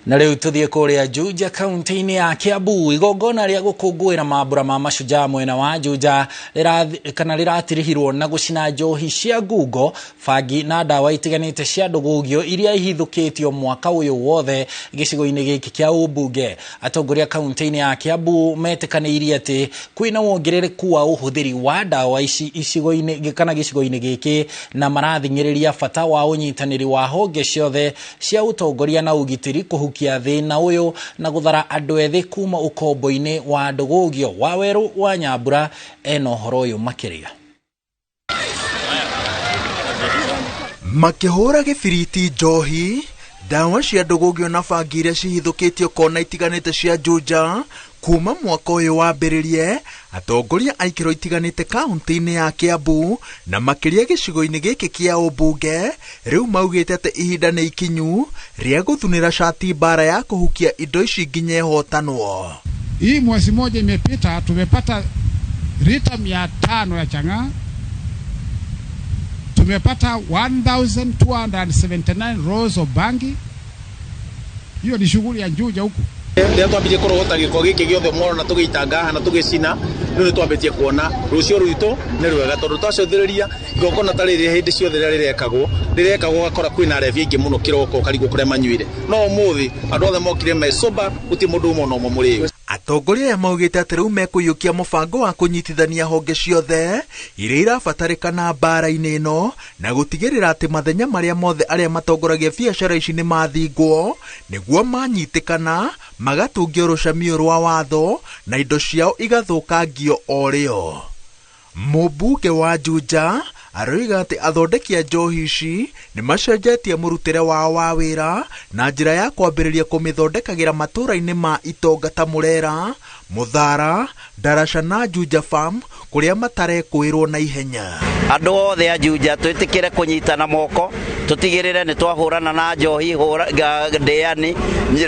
Na rĩu tũthiĩ kũrĩa Juja kaunti-inĩ ya Kiambu. Igongona rĩa gũkũngũĩra mambura ma mashujaa mwena wa Juja kana rĩratirihirwo na gũcina njohi cia ngungo, bangi na ndawa itiganĩte cia ndũgũgio iria ihithũkĩtio mwaka ũyũ wothe gĩcigo-inĩ gĩkĩ kĩa ũmbunge. Atongoria kaunti-inĩ ya Kiambu metĩkanĩirie atĩ kwĩna wongerereku wa ũhũthĩri wa ndawa ici icigo-inĩ kana gĩcigo-inĩ gĩkĩ, na marathing'ĩrĩria bata wa ũnyitanĩri wa honge ciothe cia ũtongoria na ũgitĩri kũhukia thĩna ũyũ na gũthara andũ ethĩ kuma ũkombo-inĩ wa ndũgũgio. Wawerũ wa Nyambura ena ũhoro ũyũ makĩria. Makĩhũra gĩbiriti njohi, ndawa cia ndũgũgio na bangi iria cihithũkĩtio kona itiganĩte cia Juja kuma mwaka ũyũ wambĩrĩrie, atongoria a ikĩro itiganĩte kaunti-inĩ ya Kiambu na makĩria gĩcigo-inĩ gĩkĩ kĩa ũmbunge rĩu maugĩte atĩ ihinda nĩ ikinyu rĩa gũthunĩra cati mbara ya kũhukia indo ici nginya ĩhotanwo. Hii mwezi moja imepita, tumepata lita 500 ya chang'aa, tumepata 1279 rolls of bangi. Hiyo ni shughuli ya Juja huku. Rĩrĩa twambirie kũrogota gĩko gĩkĩ gĩothe mworona tũgĩitanga haha na tũgĩcina, rĩu nĩ twambĩtie kuona rũciũ rwitũ nĩ rwega, tondũ twacũthĩrĩria igongona ta rĩrĩ hĩndĩ ciothe rĩrĩa rĩrekagwo ũgakora kwĩna arebi aingĩ mũno kĩroko ũkarigwo kũrĩa manyuire. No ũmũthĩ andũ othe mokire me sober, gũtirĩ mũndũ ũmwe ona ũmwe mũrĩu. Atongoria aya maugĩte atĩ rĩu mekũiyũkia mũbango wa kũnyitithania honge ciothe iria irabatarĩkana mbara-inĩ ĩno na gũtigĩrĩra atĩ mathenya marĩa mothe arĩa matongoragia biacara ici nĩ mathingwo nĩguo manyitĩkana magatungio rũcamio rwa watho na indo ciao igathũkangio o rĩo. Mũmbunge wa Juja aroiga atĩ athondeki a njohi ici nĩ macenjetie mũrutĩre wao wa wĩra na njĩra ya kwambĩrĩria kũmĩthondekagĩra matũũra-inĩ ma itonga ta Mũrera, Mũthara, Ndaraca na Juja Farm kũrĩa matarekũĩrwo na ihenya. Andũ othe a Juja twĩtĩkĩre kũnyitana moko, tũtigĩrĩre nĩ twahũrana na njohi, ndĩani,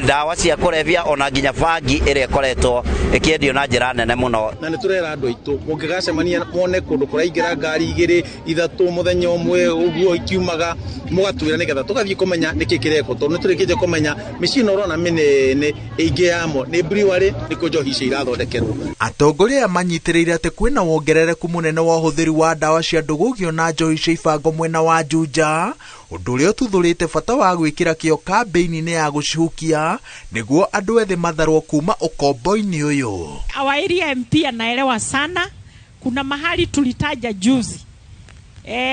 ndawa cia kũrebia ona nginya bangi ĩrĩa ĩkoretwo ĩkĩendio na njĩra nene mũno. Na nĩ tũrera andũ aitũ mũngĩgacemania muone kũndũ kũraingĩra ngari igĩrĩ ithatũ mũthenya ũmwe ũguo ikiumaga, mũgatwĩra nĩgetha tũgathiĩ kũmenya nĩkĩ kĩrekwo, tondũ nĩ tũrĩkĩtie kũmenya mĩciĩ ĩno ũrona mĩnene ĩingĩ yamo nĩ brewery, nĩkuo njohi icio irathondekerwo. Atongoria aya manyitĩrĩire atĩ kwĩna wongerereku mũnene wa ũhũthĩri wa ndawa cia ndũgũgio na njohi cia ibango mwena wa Juja, ũndũ ũrĩa ũtuthũrĩte bata wa gwĩkĩra kĩo kambĩini-inĩ ya gũcihukia nĩguo andũ ethĩ matharwo kuma ũkombo-inĩ ũyũ. Our area MP anaelewa sana. Kuna mahali tulitaja juzi,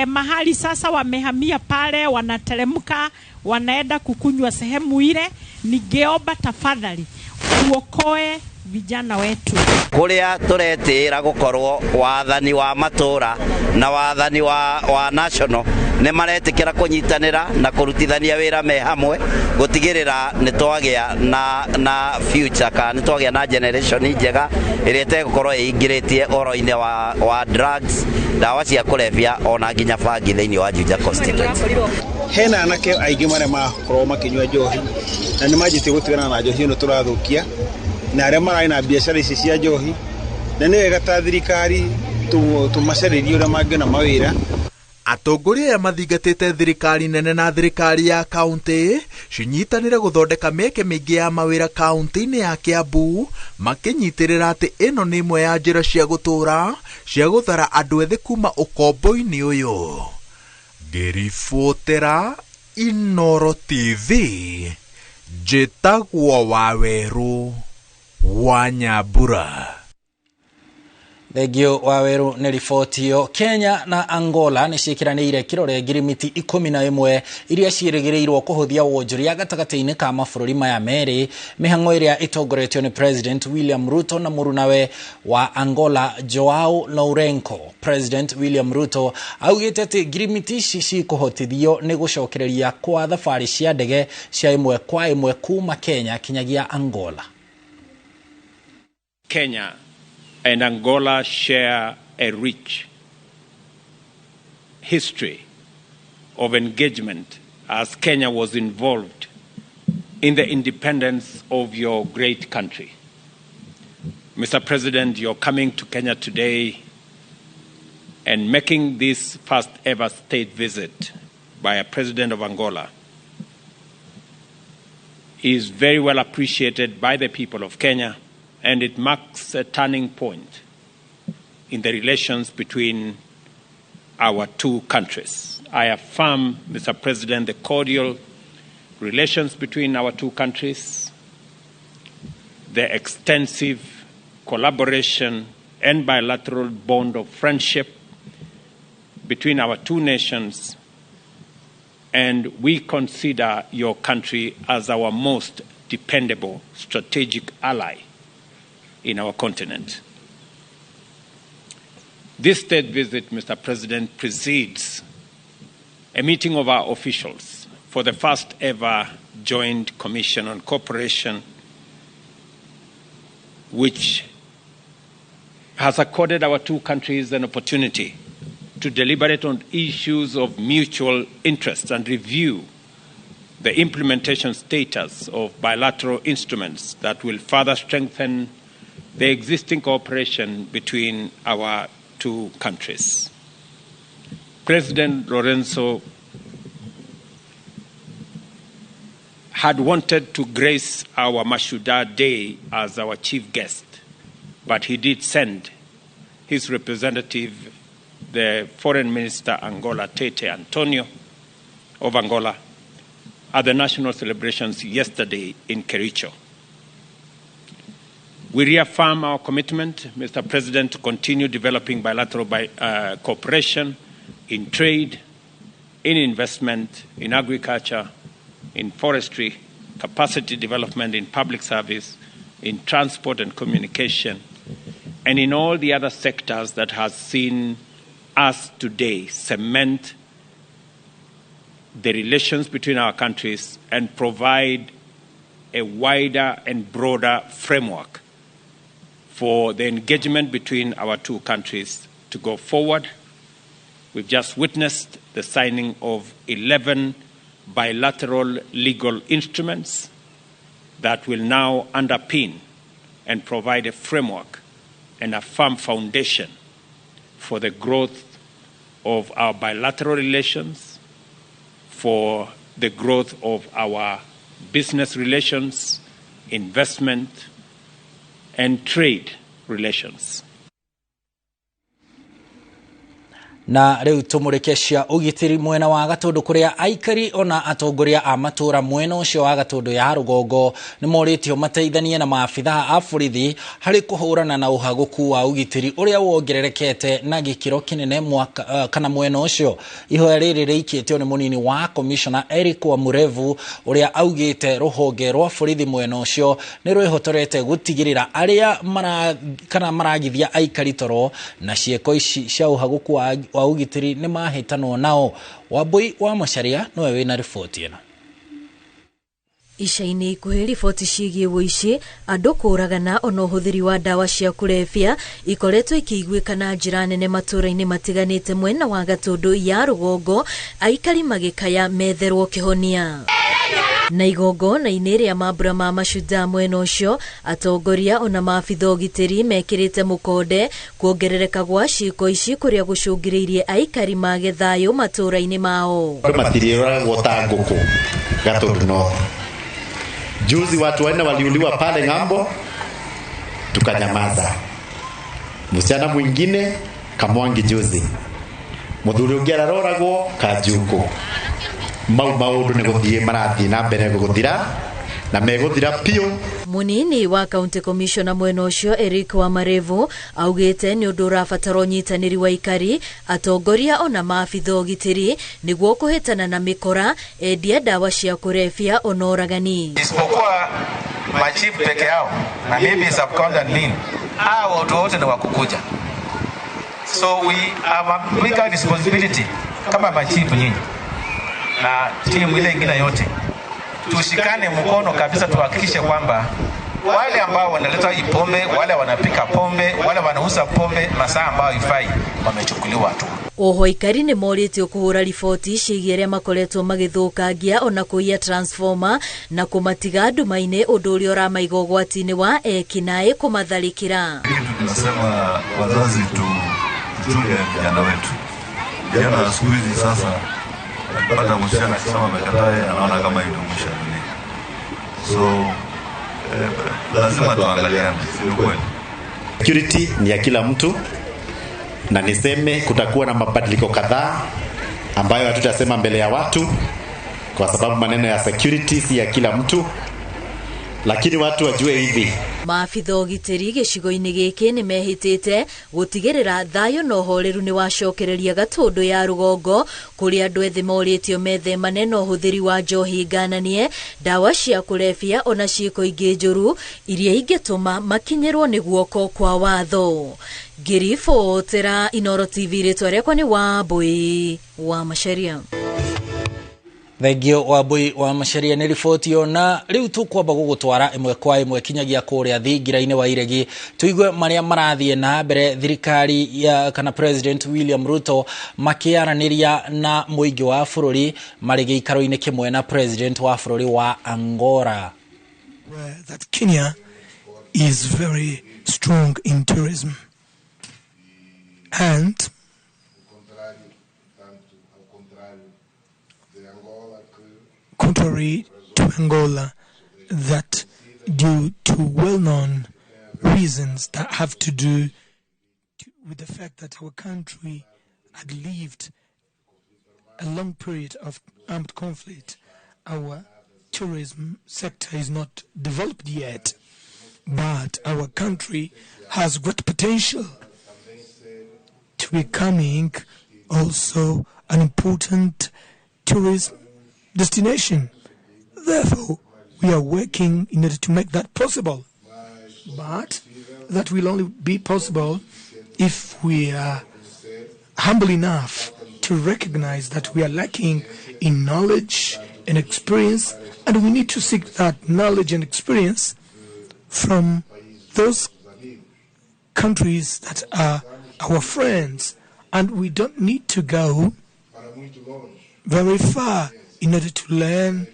mahali sasa wamehamia pale, wanateremka wanaenda kukunywa sehemu ile. Ningeomba tafadhali tuokoe vijana wetu. Kuria turetĩĩra gũkorwo wathani wa matũra na wathani wa national nĩ maretĩkĩra kũnyitanĩra na kũrutithania wĩra me hamwe gũtigĩrĩra nĩ twagĩa na future kana nĩ twagĩa na generation njega ĩrĩa ĩtegũkorwo ĩingĩrĩtie ũhoro-inĩ wa drugs, ndawa cia kũrebia ona nginya bangi thĩinĩ wa Juja constituency. Hena anake aingĩ marĩa makorwo makĩnyua njohi na nĩ manjĩtie gũtigana na njohi ĩno tũrathũkia, na arĩa mararĩ na biacara ici cia njohi, na nĩ wega ta thirikari tũmacarĩrie ũrĩa mangĩona mawĩra. Atongoria aya mathingatĩte thirikari nene na thirikari ya kaunti cinyitanĩre gũthondeka mĩeke mĩingĩ ya mawĩra kaunti-inĩ ya Kiambu, makĩnyitĩrĩra atĩ ĩno nĩ ĩmwe ya njĩra cia gũtũũra cia gũthara andũ ethĩ kuma ũkombo-inĩ ũyũ. Ngĩribotera Inooro TV, njĩtagwo Wawerũ wa Nyambura. Thengio Wawerũ nĩ riboti ĩyo. Kenya na Angola nĩ ciĩkĩranĩire kĩrore ngirimiti 11 iria ciĩrĩgĩrĩirwo kũhũthia wonjoria gatagatĩ-inĩ ka mabũrũri maya merĩ, mĩhang'o ĩrĩa ĩtongoretio nĩ President William Ruto na mũrunawe wa Angola Joao Lourenco. President William Ruto augĩte atĩ ngirimiti ici cikũhotithio nĩ gũcokereria kwa thabarĩ cia ndege cia ĩmwe kwa ĩmwe kuma Kenya kinyagia Angola. Kenya and Angola share a rich history of engagement, as Kenya was involved in the independence of your great country. Mr. President, you're coming to Kenya today and making this first ever state visit by a president of Angola is very well appreciated by the people of Kenya, and it marks a turning point in the relations between our two countries. I affirm, Mr. President, the cordial relations between our two countries, the extensive collaboration and bilateral bond of friendship between our two nations, and we consider your country as our most dependable strategic ally in our continent. This state visit, Mr. President, precedes a meeting of our officials for the first ever Joint Commission on Cooperation, which has accorded our two countries an opportunity to deliberate on issues of mutual interest and review the implementation status of bilateral instruments that will further strengthen the existing cooperation between our two countries. President Lourenço had wanted to grace our Mashujaa Day as our chief guest, but he did send his representative, the Foreign Minister Angola Tete Antonio of Angola, at the national celebrations yesterday in Kericho. We reaffirm our commitment, Mr. President, to continue developing bilateral cooperation in trade, in investment, in agriculture, in forestry, capacity development in public service, in transport and communication, and in all the other sectors that has seen us today cement the relations between our countries and provide a wider and broader framework for the engagement between our two countries to go forward. We've just witnessed the signing of 11 bilateral legal instruments that will now underpin and provide a framework and a firm foundation for the growth of our bilateral relations, for the growth of our business relations, investment, and trade relations. Na riu tumurike cia ugitiri mwena wa Gatundu kuria aikari ona atongoria a matura mwena ucio wa Gatundu ya rugongo ni moritio mateithanie na maabithaa a borithi hari kuhurana na uhaguku wa ugitiri uria wongererekete na gikiro kinene mwaka kana mwena ucio. Ihoya riri riikitio ni munini wa Commissioner Eric Wamurevu uria augite ruhonge rwa borithi mwena ucio ni rwihotorete gutigirira aria kana maragithia aikari toro na cieko ici cia uhaguku wa ugitiri ni mahitanwo nao. Wambui wa Macharia niwe wina riboti ino. Ica-inĩ ikuhĩ riboti ciĩgiĩ ũici, andũ kũũragana ona ũhũthĩri wa ndawa cia kũrebia ikoretwo ikĩiguĩka na njĩra nene matũũra-inĩ matiganĩte mwena wa Gatundu ya rũgongo, aikari magĩkaya metherwo kĩhonia. Na igongona-inĩ rĩa mambura ma Mashujaa mwena ũcio, atongoria ona maabitha ũgitĩri mekĩrĩte mũkonde kuongerereka gwa ciĩko ici kũrĩa gũcũngĩrĩirie aikari mage thayũ matũũra-inĩ mao. Andũ matirĩũragwo ta ngũkũ Gatundu North. Juzi watu wanne waliuliwa pale ng'ambo, tukanyamaza. Msichana mwingine Kamwangi juzi, muthuri ũngĩ araroragwo Kanjuku. Mau maundu ni guthie marathie na mbere guthira na meguthira piu. Munini wa County Commissioner mwena ũcio Eric Wamarevu augĩte nĩ ũndũ ũrabatara ũnyitanĩri wa aikari, atongoria ona maabitha ũgitĩri nĩguo kũhĩtana na mĩkora, endia ndawa cia kũrebia ona ũragani. Isipokuwa machief peke yao na maybe sub county and lean, hao watu wote ni wakukuja. So we have a bigger responsibility kama machief nyinyi na timu ile ingine yote, tushikane mkono kabisa, tuhakikishe kwamba wale ambao wanaleta pombe, wale wanapika pombe, wale wanauza pombe masaa ambayo haifai wamechukuliwa tu. Oho aikari nĩ morĩtio kũhũra riboti ciĩgiĩ arĩa makoretwo magĩthũkangia ona kũiya transformer na kũmatiga nduma-inĩ, ũndũ ũrĩa ũramaiga ũgwati-inĩ wa ekinaĩ kũmatharĩkĩra. Tunasema wazazi tuchunge vijana wetu. Vijana siku hizi sasa akipata msichana akisema amekataa, anaona kama hiyo ndio mwisho wa dunia. So lazima tuangaliane, si kweli? Security ni ya kila mtu, na niseme kutakuwa na mabadiliko kadhaa ambayo hatutasema mbele ya watu, kwa sababu maneno ya security si ya kila mtu, lakini watu wajue hivi. Maabitha ũgitĩri gĩcigo-inĩ gĩkĩ nĩ mehĩtĩte gũtigĩrĩra thayũ na ũhoreru nĩ wacokereria Gatũndũ ya rũgongo, kũrĩa andũ ethĩ morĩtio methemane na ũhũthĩri wa njohi ngananie, ndawa cia kũrebia ona ciĩko ingĩ njũru iria ingĩtũma makinyĩrwo nĩ guoko kwa watho. Ngĩribotera Inooro TV, rĩtwa rĩakwa nĩ Wambui wa Macharia. Thengio Wambui wa Macharia nĩ riboti ĩyo, na rĩu tũkwamba gũgũtwara ĩmwe kwa ĩmwe kinyagia kũrĩa thingira-inĩ wa iregi tũigue marĩa marathiĩ na mbere thirikari ya kana President William Ruto makĩaranĩria na mũingĩ wa bũrũri marĩ gĩikaro-inĩ kĩmwe na President wa bũrũri wa Angola. That Kenya is very strong in tourism, and contrary to Angola, that due to well-known reasons that have to do with the fact that our country had lived a long period of armed conflict, our tourism sector is not developed yet, but our country has great potential to becoming also an important tourism destination. Therefore, we are working in order to make that possible. But that will only be possible if we are humble enough to recognize that we are lacking in knowledge and experience, and we need to seek that knowledge and experience from those countries that are our friends, and we don't need to go very far in order to learn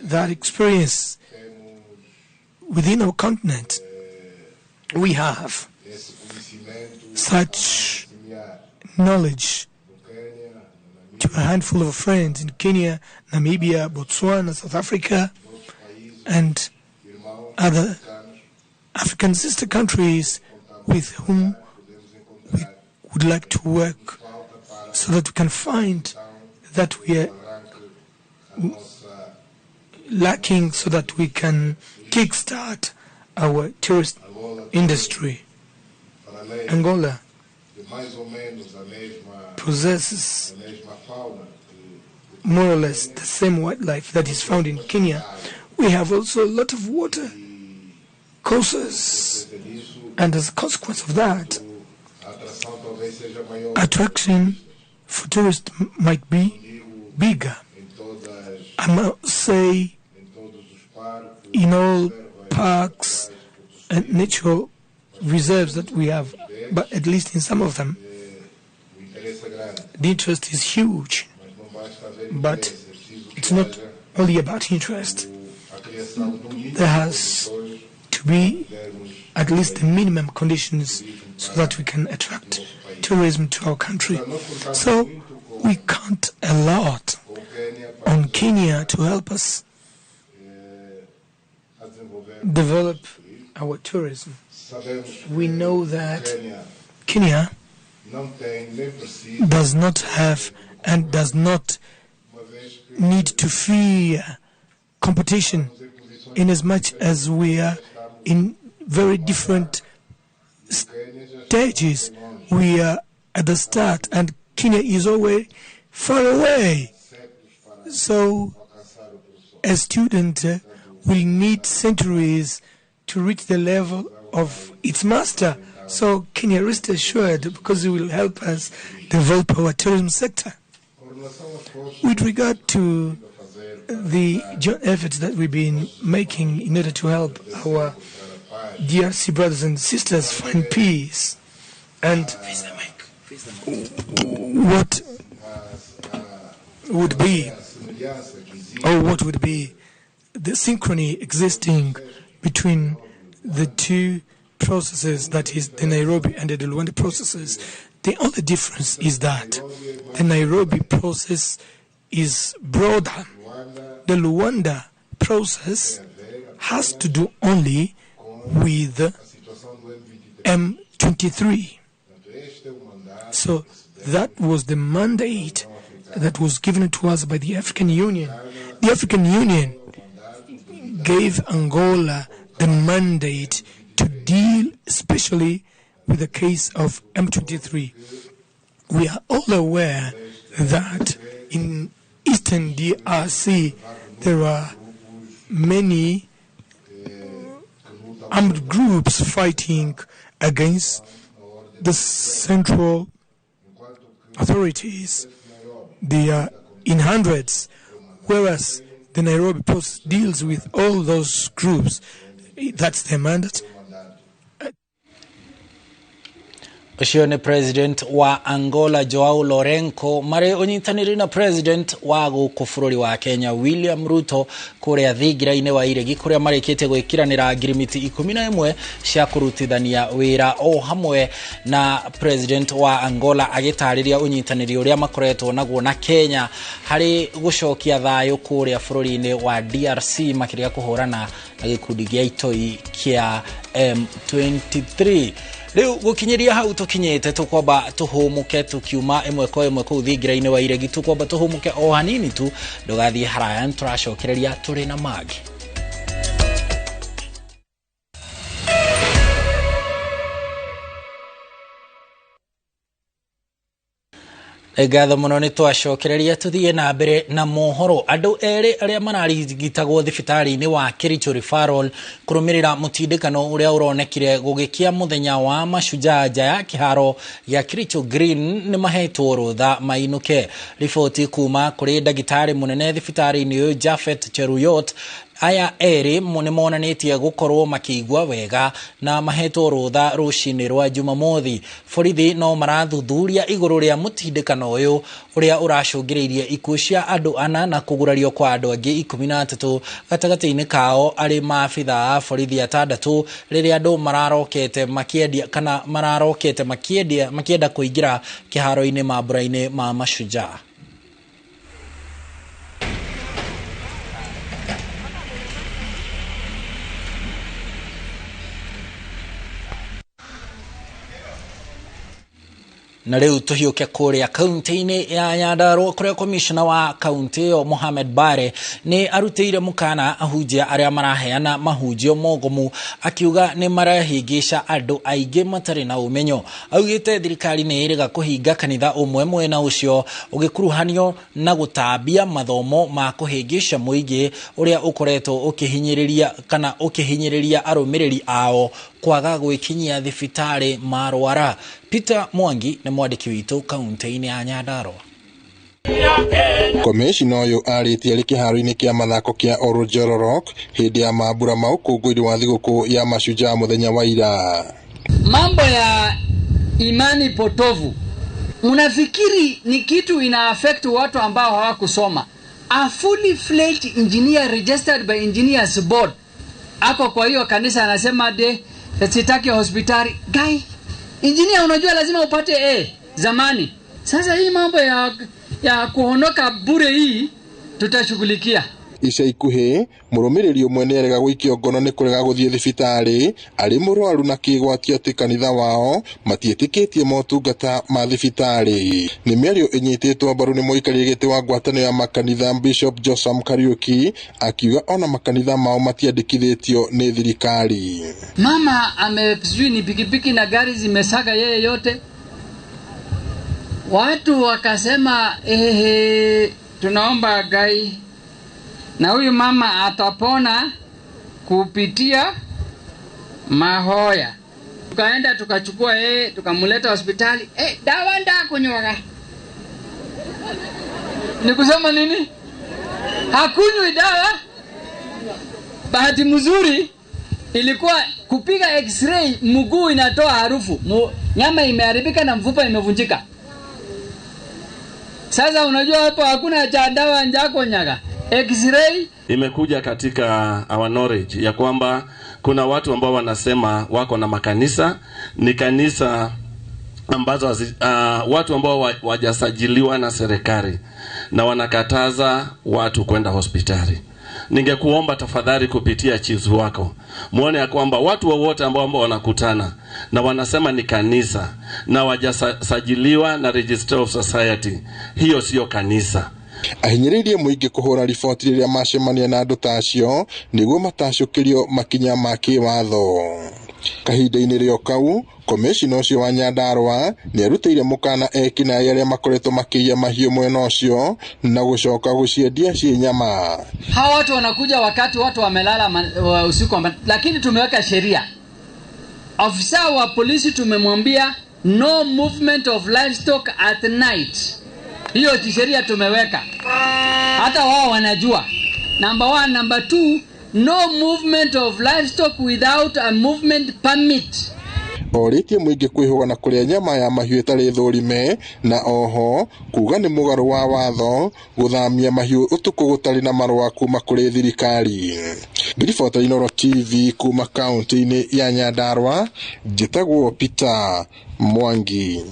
that experience. Within our continent, we have such knowledge to a handful of friends in Kenya, Namibia, Botswana, South Africa, and other African sister countries with whom we would like to work, so that we can find that we are lacking, so that we can kickstart our tourist industry. Angola possesses more or less the same wildlife that is found in Kenya. We have also a lot of water courses, and as a consequence of that, attraction for tourists might be bigger. I must say, in all parks and natural reserves that we have, but at least in some of them, the interest is huge. But it's not only about interest. There has to be at least the minimum conditions so that we can attract tourism to our country. So we count a lot on Kenya to help us develop our tourism. We know that Kenya does not have and does not need to fear competition, in as much as we are in very different stages. We are at the start and Kenya is always far away. So a student will need centuries to reach the level of its master. So Kenya, rest assured, because it will help us develop our tourism sector. With regard to the joint efforts that we've been making in order to help our DRC brothers and sisters find peace, and what would be, or what would be the synchrony existing between the two processes, that is the Nairobi and the Luanda processes. The only difference is that the Nairobi process is broader. The Luanda process process has to do only with M23. So that was the mandate that was given to us by the African Union. The African Union gave Angola the mandate to deal especially with the case of M23. We are all aware that in Eastern DRC there are many armed groups fighting against the central authorities. They are in hundreds, whereas the Nairobi process deals with all those groups. That's their mandate. Ũcio nĩ president wa Angola Joao Lourenco marĩ ũnyitanĩri na president wa gũkũ bũrũri wa Kenya William Ruto kũrĩa thingira-inĩ wa Iregi kũrĩa marĩkĩtie gwĩkiranĩra ngirimiti 11 cia kũrutithania wĩra o hamwe na president wa Angola agĩtarĩria ũnyitanĩri ũrĩa makoretwo naguo na Kenya harĩ gũcokia thayũ kũrĩa bũrũri-inĩ wa DRC makĩria kũhũrana na gĩkundi gĩa itoi kĩa M23. Rĩu gũkinyĩria hau tũkinyĩte tũkwamba tũhũmũke tũkiuma ĩmwe kwa ĩmwe kũu thingira-inĩ wa Iregi tũkwamba tũhũmũke o hanini tu ndũgathiĩ haraya nĩtũracokereria tũrĩ na mangĩ. Ngatho mũno nĩ twacokereria tũthiĩ na mbere na mohoro. Andũ erĩ arĩa mararigitagwo thibitarĩ-inĩ wa Kericho Referral kũrũmĩrĩra mũtindĩkano ũrĩa ũronekire gũgĩkia mũthenya wa mashujaa nja ya kĩharo gĩa Kericho Green nĩ mahetwo rũtha mainũke. Riboti kuma kũrĩ ndagĩtarĩ mũnene thibitarĩ-inĩ ũyũ Japhet Cheruyot, aya erĩ nĩ monanĩtie gũkorwo makĩigua wega na mahetwo rũtha rũcinĩ rwa Jumamothi. Borithi no marathuthuria igũrũ rĩa mũtindĩkano ũyũ ũrĩa ũracũngĩrĩirie ikuũ cia andũ ana na kũgurario kwa andũ angĩ 13 gatagatĩ-inĩ kao arĩ maabitha a borithi 6 rĩrĩa andũ mararokete makĩendia kana mararokete makĩendia makĩenda kũingĩra kĩharo-inĩ mambura-inĩ ma mashujaa. Na rĩu tũhiũke kũrĩa kaunti-inĩ ya Nyandarua kũrĩa komishona wa kaunti ĩyo Mohamed Bare nĩ arutĩire mũkana ahunjia arĩa maraheana mahunjio mogomu akiuga nĩ marahĩngĩca andũ aingĩ matarĩ na ũmenyo. Augĩte thirikari nĩ ĩrĩga kũhinga kanitha ũmwe mwena ũcio ũgĩkuruhanio na gũtambia mathomo ma kũhĩngĩca mũingĩ ũrĩa ũkoretwo ũkĩhinyĩrĩria kana ũkĩhinyĩrĩria arũmĩrĩri ao kwaga gwĩkinyia thibitarĩ marwara. Peter Mwangi nĩ mwandĩki witũ kaunti-inĩ ya Nyandarua. Komishona ũyũ arĩtie arĩ kĩharo-inĩ kĩa mathako kĩa Oljororok hĩndĩ ya mambura ma ũkũngũĩri wa thigũkũ ya mashujaa mũthenya wa ira. Mambo ya imani potovu unafikiri ni kitu ina affect watu ambao hawakusoma? A fully fledged engineer registered by Engineers Board ako kwa hiyo kanisa anasema de sitaki hospitali. Guy, engineer unajua lazima upate A zamani. Sasa hii mambo ya kuhonoka bure hii tutashughulikia. Ica ikuhĩ mũrũmĩrĩri ũmwe nĩarega gũikio ngono nĩ kũrega gũthiĩ thibitarĩ arĩ mũrwaru na kĩgwatio atĩ kanitha wao matiĩtĩkĩtie motungata ma thibitarĩ. Nĩ mĩario ĩnyitĩtwo mbaru nĩ mũikarĩri gĩtĩ wa ngwatanĩro ya makanitha Bishop Josam Kariuki akiuga ona makanitha mao matiandĩkithĩtio nĩ thirikari. Mama amesijui ni pikipiki na gari zimesaga yeye yote. Watu wakasema ehe, tunaomba Ngai na huyu mama atapona kupitia mahoya. Tukaenda tukachukua yeye tukamleta hospitali. Dawa ndakunywaga. Nikusema nini? Hakunywi dawa. Bahati mzuri ilikuwa kupiga x-ray mguu inatoa harufu. Nyama imeharibika na mfupa imevunjika. Sasa unajua hapo hakuna cha dawa njakonyaga. X-ray imekuja katika our knowledge ya kwamba kuna watu ambao wanasema wako na makanisa, ni kanisa ambazo watu ambao wajasajiliwa na serikali na wanakataza watu kwenda hospitali. Ningekuomba tafadhali kupitia chiefs wako muone ya kwamba watu wowote ambao wanakutana na wanasema ni kanisa na wajasajiliwa na Registrar of Society, hiyo sio kanisa. Ahinyĩrĩirie mũingĩ kũhũra riboti rĩrĩa macemania na andũ ta acio nĩguo matacũkĩrio makinya ma kĩwatho. Kahinda-inĩ rĩo kau, komĩcina ũcio wa Nyandarũa nĩarutĩire mũkana ekinaĩ arĩa makoretwo makĩiya mahiũ mwena ũcio na gũcoka gũciendia ciĩ nyama. Hawa watu wanakuja wakati watu wamelala usiku, lakini tumeweka sheria. Afisa wa polisi tumemwambia no movement of livestock at night. Hiyo sheria tumeweka, hata wao wanajua. Number 1. Number 2, no movement of livestock without a movement permit. Orĩtie mũingĩ kwĩhũga na kũrĩa nyama ya mahiũ ĩtarĩ thũrime, na oho kuga nĩ mũgarũ wa watho gũthamia mahiũ ũtukũ gũtarĩ na marũa kuma kũrĩ thirikari. Ngiribota Inooro TV kuma kaunti-inĩ ya Nyandarũa, njĩtagwo Peter Mwangi.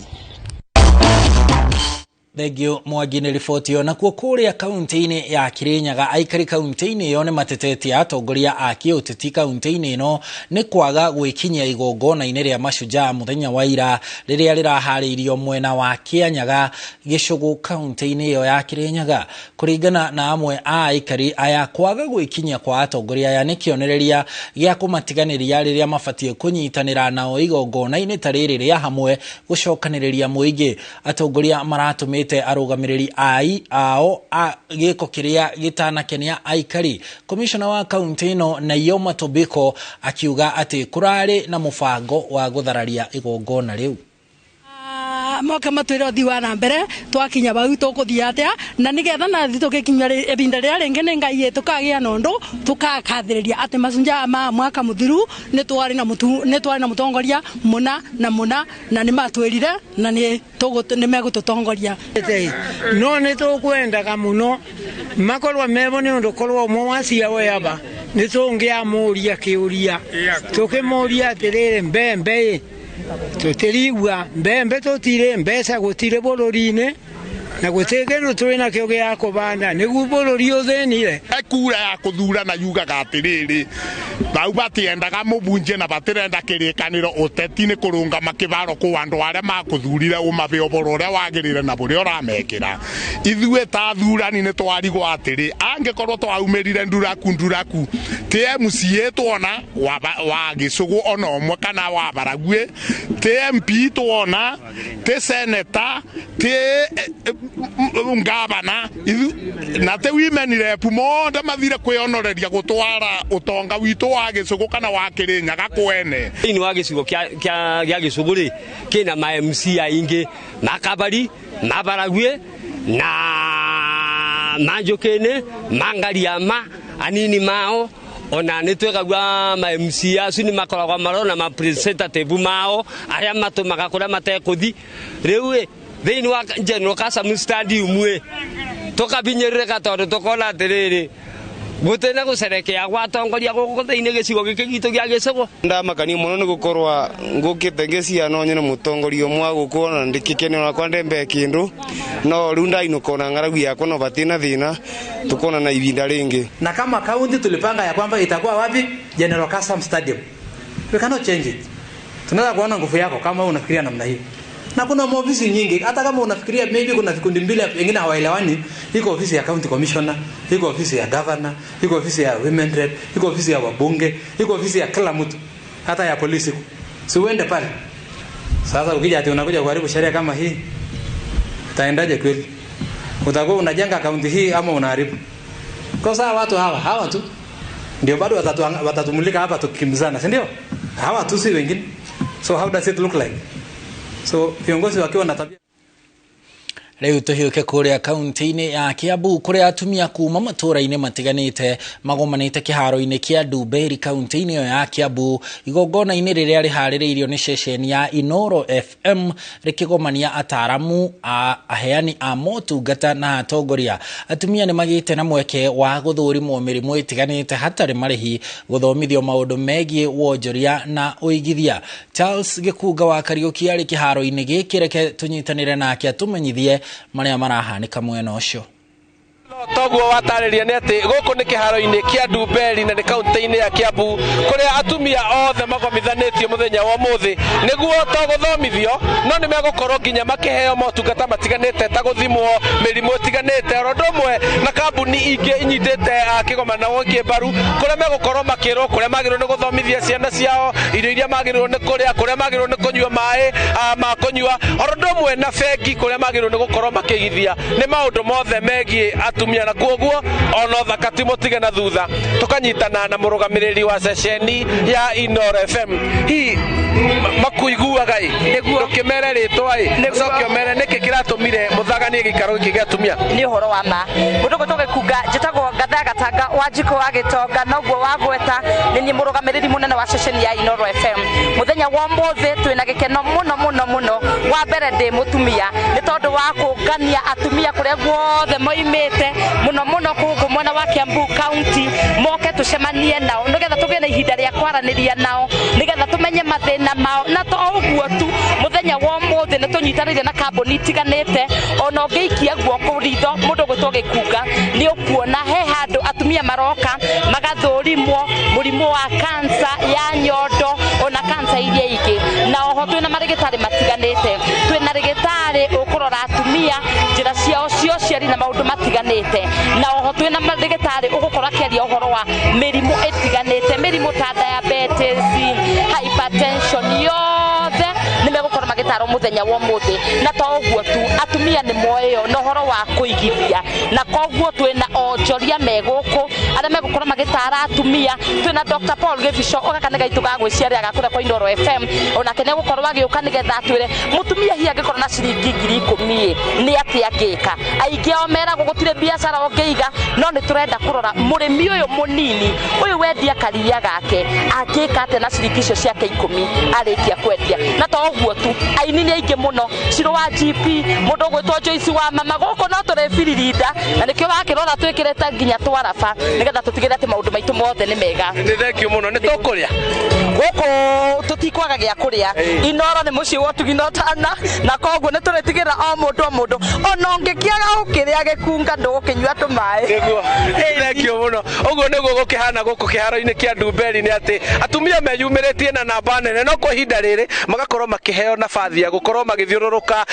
Thengio Mwangi nĩ riboti ĩyo. Nakuo kũrĩa kaunti-inĩ ya Kirinyaga, aikari kaunti-inĩ ĩyo nĩ matetetie atongoria a kĩũteti kaunti-inĩ ĩno nĩ kwaga gwĩkinyia igongona-inĩ rĩa Mashujaa mũthenya wa ira rĩrĩa rĩraharĩirio mwena wa Kĩanyaga Gĩcũgũ kaunti-inĩ ĩyo ya Kirinyaga. Kũringana na amwe a aikari aya, kwaga gwĩkinyia kwa atongoria aya nĩ kĩonereria gĩa kũmatiganĩria rĩrĩa mabatiĩ kũnyitanĩra nao igongona-inĩ ta rĩrĩ rĩa hamwe gũcokanĩrĩria mũingĩ. Atongoria maratũmĩte arũgamĩrĩri ao a gĩko kĩrĩa gĩtanakenia aikari. Komishona wa kaunti ĩno Naiyoma Tobiko akiuga atĩ kũrarĩ na mũbango wa gũthararia igongona rĩu. Moka matwira uthii wa na mbere twakinya bau tukuthii atia na nigetha nathi tugikinya ibinda riria ringi ni Ngai tukagia na undu tukakathiriria ati Mashujaa ma mwaka muthiru ni twari na mutongoria muna na muna na ni matwirire na ni megututongoria. No ni tukwendaga muno makorwo mebo ni undu korwo umwe wa ciao yaba ni tungiamuria kiuria tukimuria atiriri mbembe tutirigua mbembe tutire mbeca gutire bururi-ini na gutire kindu turi nakio gia kubanda niguo bururi uthinire. Kura ya kuthurana yugaga atiriri bau batiendaga mubunje na batirenda kirikaniro uteti ni kurungama kibaro ku andu aria makuthurire umabe uboro uria wagirire na buria uramekira. Ithuĩ ta athurani ni twarigwo atiri angikorwo twaumirire nduraku nduraku ti MCA twona wa Gĩcũgũ ona ũmwe kana wa Baragwe, ti MP twona, ti senator, ti ngavana na ti women rep mothe mathire kwĩonoreria gũtwara ũtonga witũ wa Gĩcũgũ kana wa Kĩrĩnyaga kwene. Thĩinĩ wa gĩcigo kĩa Gĩcũgũ rĩ kĩna ma MC aingĩ ma Kabari, ma Baragwe na ma Njũkĩinĩ, ma Ngariama anini mao ona nĩ twĩkagua ma MC acio nĩ makoragwo marona ma representative mao arĩa matũmaga kũrĩa matekũthi. Rĩu ĩ thĩinĩ wa General Kasam Stadium ĩ tũkabinyĩrĩrĩka tondũ tũkona atĩrĩrĩ gũtĩna gũcerekea gwa atongoria gũkũ thĩinĩ gĩcigo gĩkĩ gitũ gĩa Gĩcũgũ. Ndamakania mũno nĩ gũkorwa ngũkĩte ngĩciana nyene mũtongoria ũmwe wa gũkũ na ndĩkĩkenio nakwa ndembe kĩndũ no rĩu ndainũka ona ng'aragu yakwa no batina thĩna tukona na ibinda rĩngĩ. Na kama kaunti tulipanga ya kwamba itakuwa wapi? General Kasam Stadium. We cannot change it. Tunaweza kuona nguvu yako kama unafikiria namna hiyo. Na kuna maofisi nyingi, hata kama unafikiria maybe kuna vikundi mbili wengine hawaelewani, iko ofisi ya county commissioner, iko ofisi ya governor, iko ofisi ya women rep, iko ofisi ya wabunge, iko ofisi ya kila mtu, hata ya polisi. Si uende pale. Sasa ukija ati unakuja kuharibu sheria kama hii, utaendaje kweli? Utakuwa unajenga kaunti hii ama unaharibu? Kwa sababu watu hawa tu ndio bado watatumulika hapa tukikimbizana, si ndio? Hawa tu si wengine. So how does it look like? So viongozi wakiwa na tabia. Rĩu tũhiũke kũrĩa kaunti-inĩ ya Kiambu kũrĩa atumia kuma matũũra-inĩ matiganĩte magomanĩte kĩharo-inĩ kĩa Ndumberi kaunti-inĩ ĩyo ya Kiambu igongona-inĩ rĩrĩa rĩharĩrĩirio nĩ ceceni ya Inooro FM rĩkĩgomania ataaramu a aheani a motungata na atongoria. Atumia nĩ magĩte na mweke wa gũthũrimwo mĩrimũ ĩtiganĩte hatarĩ marĩhi, gũthomithio maũndũ megiĩ wonjoria na ũigithia. Charles Gĩkunga wa Kariũki arĩ kĩharo-inĩ gĩkĩ, reke tũnyitanĩre nake atũmenyithie maria marahanĩka mwena ũcio. Otoguo watarĩria nĩ atĩ gũkũ nĩ kĩharo-inĩ kĩa Ndumberi na nĩ kaunti-inĩ ya Kiambu, kũrĩa atumia othe magomithanĩtio mũthenya wa ũmũthĩ nĩguo to gũthomithio no nĩ megũkorwo nginya makĩheo motungata matiganĩte ta gũthimwo mĩrimũ ĩtiganĩte, oro ũndũ ũmwe na kambuni ingĩ inyitĩte kĩgomano gĩkĩ mbaru, kũrĩa megũkorwo makĩrwo kũrĩa magĩrĩirwo nĩ gũthomithia ciana ciao, irio iria magĩrĩirwo nĩ kũrĩa, kũrĩa magĩrĩirwo nĩ kũnyua maĩ ma kũnyua, oro ũndũ ũmwe na bengi kũrĩa magĩrĩirwo nĩ gũkorwo makĩigithia. Nĩ maũndũ mothe megiĩ atumia, na kuoguo ona ũthaka ti mũtige na thutha. Tũkanyitana na mũrũgamĩrĩri wa ceceni ya Inooro FM. Hihi makuiguaga ĩ, ndũkĩmere rĩtwa ĩ, ũcoke ũmere nĩkĩ kĩratũmire mũthaganie gĩikaro gĩkĩ gĩa atumia? Nĩ ũhoro wa ma mũndũ ũgwĩtwo Gĩkunga, njĩtagwo Ngatha Gatanga wa Njiko wa Gĩtonga, noguo wagweta nĩ niĩ mũrũgamĩrĩri mũnene wa ceceni ya Inooro FM. Mũthenya wa ũmũthĩ twĩna gĩkeno mũno mũno mũno. Wa mbere ndĩ mũtumia nĩ tondũ wa kũngania atumia kũrĩa guothe moimĩte, mũno mũno gũkũ mwena wa Kiambu County, moke tũcemanie nao nĩgetha tũgĩe na ihinda rĩa kwaranĩria nao, nĩgetha tũmenye mathĩna mao. Na to ũguo tu, mũthenya wa ũmũthĩ nĩ tũnyitanĩire na kambuni itiganĩte. Ona ũngĩikia guoko ritho mũndũ ũgwĩtwo Gĩkunga nĩ ũkuona he handũ atumia maroka magathũrimwo mũrimũ wa kansa ya nyondo ona kansa iria ingĩ. Na oho twĩna marĩgĩtarĩ matiganĩte, twĩna rĩgĩtarĩ ũkũrora atumia njĩra ciao cia ũciari na maũndũ matiganĩte, na oho twĩna marĩgĩtarĩ ũgũkorwo akĩaria ũhoro wa mĩrimũ ĩtiganĩte, mĩrimũ ta diabetes, hypertension, yothe nĩ megũkorwo magĩtarwo mũthenya wa ũmũthĩ. Na to ũguo tu, atumia nĩ moĩo na ũhoro wa kũigithia, na koguo twĩna onjoria me gũkũ arĩa megũkorwo magĩtara atumia. Twĩna Dr. Paul Gĩbico, gaka nĩ gaitũ ga gwĩciarĩra ga kũrĩa kwa Inooro FM, onake nĩ egũkorwo agĩũka nĩgetha atwĩre mũtumia hihi angĩkorwo na ciringi 10,000 nĩ atĩa angĩka. Aingĩ ao meragwo gũtirĩ biacara ũngĩiga, no nĩ tũrenda kũrora mũrĩmi ũyũ mũnini ũyũ wendia karia gake angĩka atĩa na ciringi icio ciake 10 arĩkia kwendia. Na to ũguo tu, aini nĩ aingĩ mũno, Ciro wa GP, mũndũ ũgwĩtwo Joyce wa mama, gũkũ no tũrĩbiririnda, na nĩkĩo wakĩrora twĩkĩrĩte nginya twaraba nĩgetha tũtigĩrĩre atĩ maũndũ maitũ mothe nĩ mega. Nĩ thank you mũno. Nĩ tũkũrĩa gũkũ, tũtikwaga gĩa kũrĩa. Inooro nĩ mũciĩ wa ũtugi na ũtana, na koguo nĩ tũrĩtigĩrĩra o mũndũ o mũndũ, ona ũngĩkĩaga gũkĩrĩa gĩkunga ndũgũkĩnyua tũmaĩ. Nĩguo, thank you mũno. Ũguo nĩguo gũkĩhana gũkũ kĩharo-inĩ kĩa Ndumberi, nĩ atĩ atumia meyumĩrĩtie na namba nene, no kwa ihinda rĩrĩ magakorwo makĩheo nabathi ya gũkorwo magĩthiũrũrũka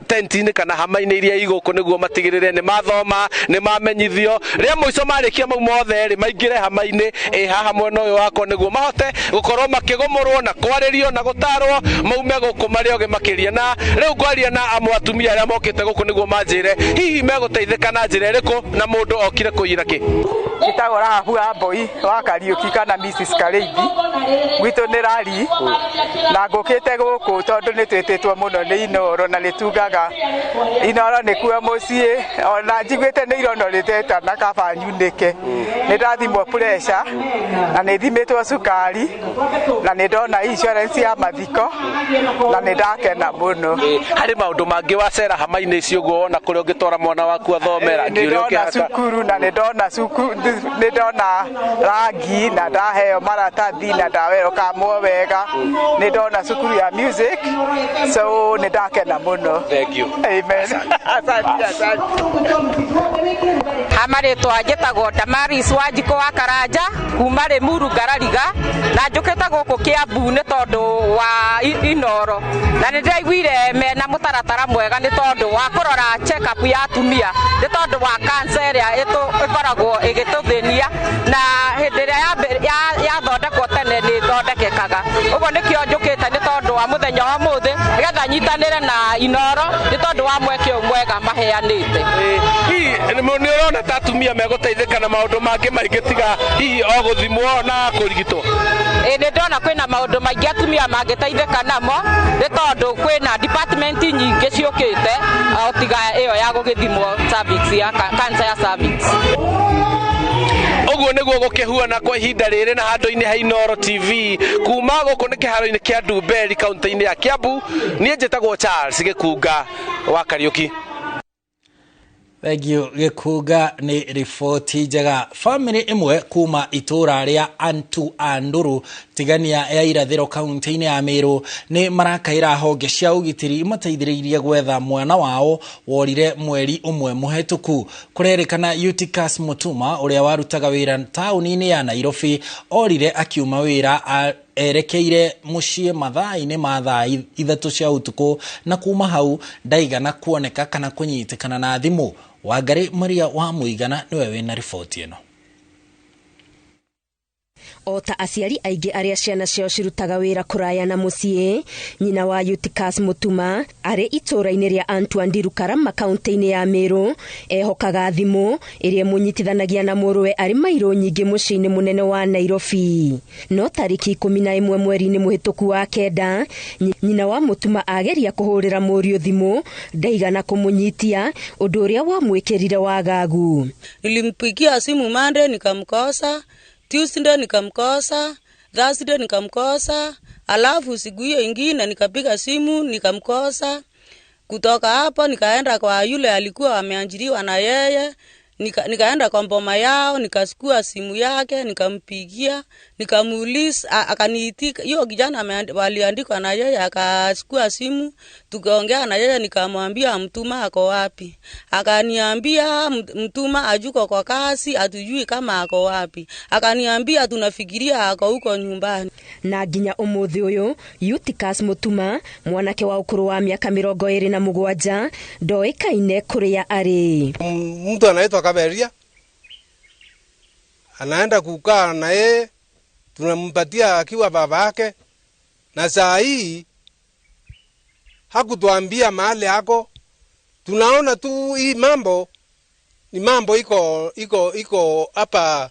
tenti-inĩ kana hama-inĩ iria i gũkũ, nĩguo matigĩrĩre nĩ mathoma, nĩ mamenyithio. Rĩa mũico marĩkia mau mothe rĩ, maingĩre hama-inĩ ĩ haha mwena ũyũ wakwa, nĩguo mahote gũkorwo makĩgũmũrwo na kwarĩrio na gũtarwo maume gũkũ marĩ ogĩ makĩria. Na rĩu ngwaria na amwe atumia arĩa mokĩte gũkũ nĩguo manjĩre hihi megũteithĩka na njĩra ĩrĩkũ, na mũndũ okire kũiyĩra kĩ. Njĩtagwo Rahabu wa Mboi wa Kariũki kana Mrs. Karĩithi, gwitũ nĩ Rari, na ngũkĩte gũkũ tondũ nĩ twĩtĩtwo mũno nĩ Inooro na nĩ tugaga Inooro nĩkuo mũciĩ. Ona njiguĩte nĩ irono rĩtetana kaba nyunĩke. Nĩ ndathimwo pressure na nĩ thimĩtwo cukari na nĩ ndona insurance ya mathiko na nĩ ndakena mũno. Harĩ maũndũ mangĩ wacera hama-inĩ icio ũguo wona kũrĩa ũngĩtwara mwana waku athome, rangi Nĩ ũrĩa ndona ũngĩhaka? cukuru na nĩ ndona cukuru, nĩ ndona rangi na ndaheo maratathi na ndawerokamwo wega, nĩ ndona cukuru ya music, so nĩ ndakena mũno. Thank you. Amen. Asante, asante. Ha marĩtwa njĩtagwo Damaris Wanjikũ wa Karanja kuma Rĩmuru Ngarariga, na njũkĩte gũkũ Kiambu nĩ tondũ wa Inooro, na nĩ ndĩraiguire mena mũtaratara mwega nĩ tondũ wa kũrora check up ya atumia, nĩ tondũ wa cancer ĩrĩa ĩkoragwo ĩgĩtũthĩnia, na hĩndĩ ĩrĩa yathondekwo tene nĩ ĩthondekekaga. Ũguo nĩkĩo njũkĩte nĩ tondũ wa mũthenya wa ũmũthĩ, nĩgetha nyitanĩre na Inooro nĩ tondũ wa mweke ũyũ mwega maheanĩte. Hihi nĩ ũrona ta atumia megũteithĩka na maũndũ mangĩ maingĩ tiga hihi o gũthimwo na kũrigitwo? Ĩ, nĩ ndona kwĩna maũndũ maingĩ atumia mangĩteithĩka namo, nĩ tondũ kwĩna department nyingĩ ciũkĩte o tiga ĩyo ya gũgĩthimwo cervix ya cancer ya cervix. Ũguo nĩguo gũkĩhuana kwa ihinda rĩrĩ na handũ-inĩ ha Inooro TV kuma gũkũ nĩ kĩharo-inĩ kĩa Ndumberi kaunti-inĩ ya Kiambu. Niĩ njĩtagwo Charles Gĩkunga wa Kariũki. Thank you Gĩkunga nĩ riboti njega. Bamĩrĩ ĩmwe kuma itũra rĩa Antu Anduru Tigania ya irathĩro kaunti-inĩ ya Meru nĩ marakaĩra honge cia ũgitĩri imateithĩrĩirie gwetha mwana wao worire mweri ũmwe mũhetũku. Kũrerĩkana Eutychus Mutuma ũrĩa warutaga wĩra taũni-inĩ ya Nairobi orire akiuma wĩra erekeire mũciĩ mathaa-inĩ ma thaa 3 cia ũtukũ na kuma hau ndaigana kuoneka kana kũnyitĩkana na thimũ. Wangari Maria wa Mũigana nĩwe wĩna riboti ĩno. O ta aciari aingĩ arĩa ciana ciao cirutaga wĩra kũraya na mũciĩ, nyina wa Eutychus Mutuma arĩ itũũra-inĩ rĩa Antoine Karama kaunti-inĩ ya Meru ehokaga thimũ ĩrĩa ĩmũnyitithanagia na mũrũwe arĩ mairũ nyingĩ mũciĩ-inĩ mũnene wa Nairobi. No tarĩki 11 mweri-inĩ mũhĩtũku wa 9, nyina wa Mutuma ageria kũhũrĩra mũriũ thimũ ndaigana kũmũnyitia, ũndũ ũrĩa wamwĩkĩrire wagagu. Nilimpigia simu Monday nikamkosa, Tuesday nikamkosa, Thursday nikamkosa, alafu siku hiyo ingine nikapiga simu nikamkosa. Kutoka hapo nikaenda kwa yule alikuwa ameajiriwa na yeye, nikaenda kwa mboma yao, nikachukua simu yake, nikampigia, nikamuuliza, akaniitika. Hiyo kijana waliandikwa na yeye akachukua simu, tukaongea na yeye, nikamwambia Mtuma ako wapi. Akaniambia Mtuma ajuko kwa kasi, hatujui kama ako wapi. Akaniambia tunafikiria ako huko nyumbani. Na nginya umuthi uyu Eutychus Mutuma mwanake wa ukuru wa miaka 27 ndoikaine kuria ari. Mtu anaitwa Kaberia anaenda kukaa na yeye, tunampatia akiwa baba yake, na saa hii hakutuambia mahali yako. Tunaona tu hii mambo ni mambo iko iko iko hapa,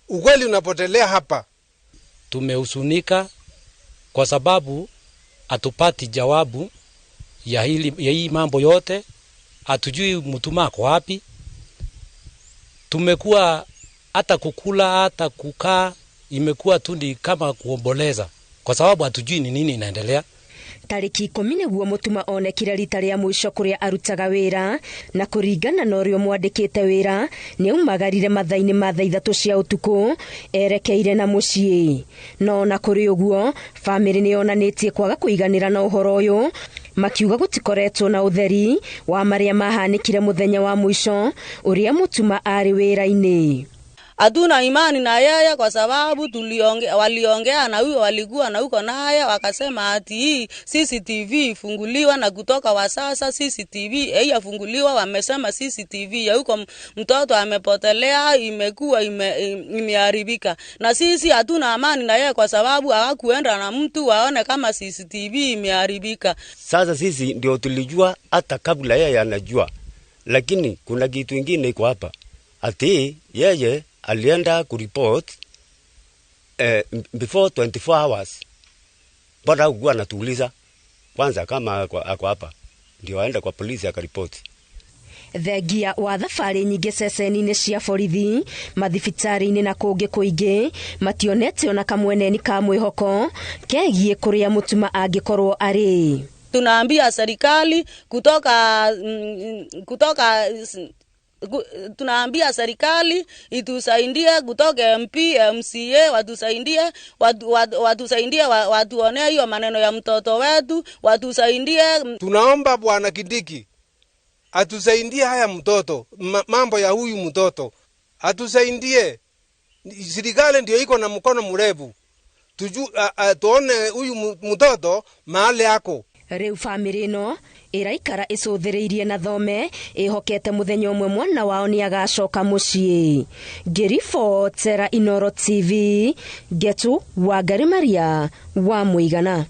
ukweli unapotelea hapa. Tumehusunika kwa sababu hatupati jawabu ya hii mambo yote, hatujui Mutuma ako wapi. Tumekuwa hata kukula hata kukaa imekuwa tu ni kama kuomboleza kwa sababu hatujui ni nini inaendelea. Tarĩki 10 nĩguo Mutuma onekire rita rĩa mũico kũrĩa arutaga wĩra, na kũringana na ũrĩa mwandĩkĩte wĩra nĩaumagarire mathaa-inĩ ma thaa 3 cia ũtukũ erekeire na mũciĩ. No ona kũrĩ ũguo bamĩrĩ nĩyonanĩtie kwaga kũiganĩra na ũhoro ũyũ, makiuga gũtikoretwo na ũtheri wa marĩa mahanĩkire mũthenya wa mũico ũrĩa Mutuma arĩ wĩra-inĩ. Hatuna imani na yeye kwa sababu waliongea na huyo walikuwa na huko naye wakasema ati hii CCTV ifunguliwa, na kutoka wa sasa CCTV haijafunguliwa. Wamesema CCTV ya huko mtoto amepotelea imekuwa imeharibika, na sisi hatuna amani na yeye kwa sababu hawakuenda na mtu waone kama CCTV imeharibika. Sasa sisi ndio tulijua hata kabla yeye anajua, lakini kuna kitu kingine iko hapa ati yeye alienda kuripot before 24 hours. Bado hakuwa anatuuliza kwanza kama ako hapa, ndio aenda kwa polisi akaripoti. Thengia wa thabarĩ nyingĩ ceceni-inĩ cia borithi, mathibitarĩ-inĩ na kũngĩ kũingĩ, mationete ona kamweneni ka mwĩhoko kegiĩ kũrĩa Mutuma angĩkorwo arĩ. Tunaambia serikali kutoka tunaambia serikali itusaidie, kutoka MP, MCA watusaidie, watusaidie, watuonee hiyo maneno ya mtoto wetu, watusaidie. Tunaomba Bwana Kindiki atusaidie haya mtoto, mambo ya huyu mtoto atusaidie. Serikali ndio iko na mkono mrefu, tuone huyu mtoto mahali yako. Rĩu bamĩrĩ ĩno ĩraikara ĩcũthĩrĩirie na thome ĩhokete mũthenya ũmwe mwana wao nĩagacoka mũciĩ. Ngĩribotera Inooro TV, Ngetu Wangari Maria wa Mũigana.